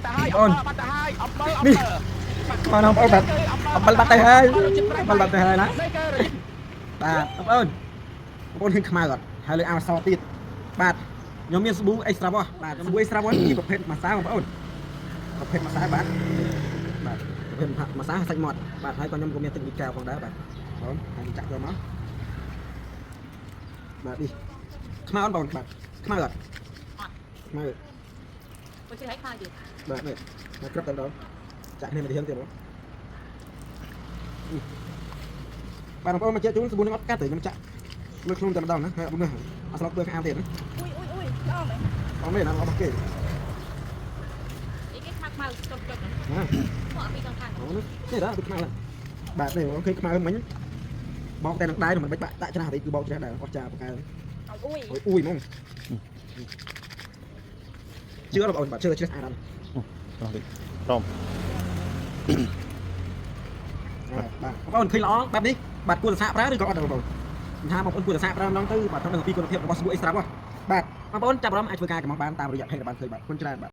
ទៅហើយ បង អំបិលបាត់ទៅហើយអំបិលអំ នេះ បិល ខ្មៅណាបងប្អូនបាទអំបិលបាត់ទៅហើយអំបិលបាត់ទៅហើយណា នេះគឺរយ បាទបងប្អូនបងប្អូនឃើញខ្មៅអត់ហើយលើអាវសទៀតបាទខ្ញុំមានសាប៊ូ extra wash បាទសាប៊ូ extra wash ជាប្រភេទម៉ាសាបងប្អូនប្រភេទម៉ាសាបាទបាទប្រភេទម៉ាសាសាច់មាត់បាទហើយក៏ខ្ញុំក៏មានទឹកមីកែវផងដែរបាទបងហើយចាក់យកមកបាទនេះខ្មៅអត់បងបាទខ្មៅអត់ខ្មៅ បើជិះឲ្យខ្មៅទៀត បាទនេះមកក្រឹបតែម្ដងចាក់គ្នាមកទីហឹងទៀតបងបាទបងប្អូនមកជែកជូនសាប៊ូនឹងអត់កាត់ទេខ្ញុំចាក់លើខ្លួនតែម្ដងណាហើយអត់នេះអត់ស្លុកពើខាងទៀតណា អ៊ុយអ៊ុយអ៊ុយល្អមែន អត់មែនណារបស់គេ អីគេខ្មៅខ្មៅចុចចុច ណា មកពីខាងខាង អូនេះនេះដល់ខ្មៅបាទនេះបងឃើញខ្មៅមិញបោកតែនឹងដៃមិនបាច់បាក់ដាក់ច្រាស់ទេគឺបោកច្រាស់ដែរអត់ចាបកែ ឲ្យអ៊ុយ អ៊ុយហ្មងជឿបងប្អូនបាទជឿជ្រះស្អាតអត់ អស់តិចព្រម បាទបងប្អូនឃើញល្អបែបនេះបាទគួរតែសាកប្រើឬក៏អត់បងប្អូនថាបងប្អូនគួរតែសាកប្រើម្ដងទៅបាទត្រូវដឹងពីគុណភាពរបស់សាប៊ូ extra បាទបងប្អូនចាប់អារម្មណ៍អាចធ្វើការកម្មបានតាមរយៈ page បានឃើញបាទគុណច្រើនបាទ។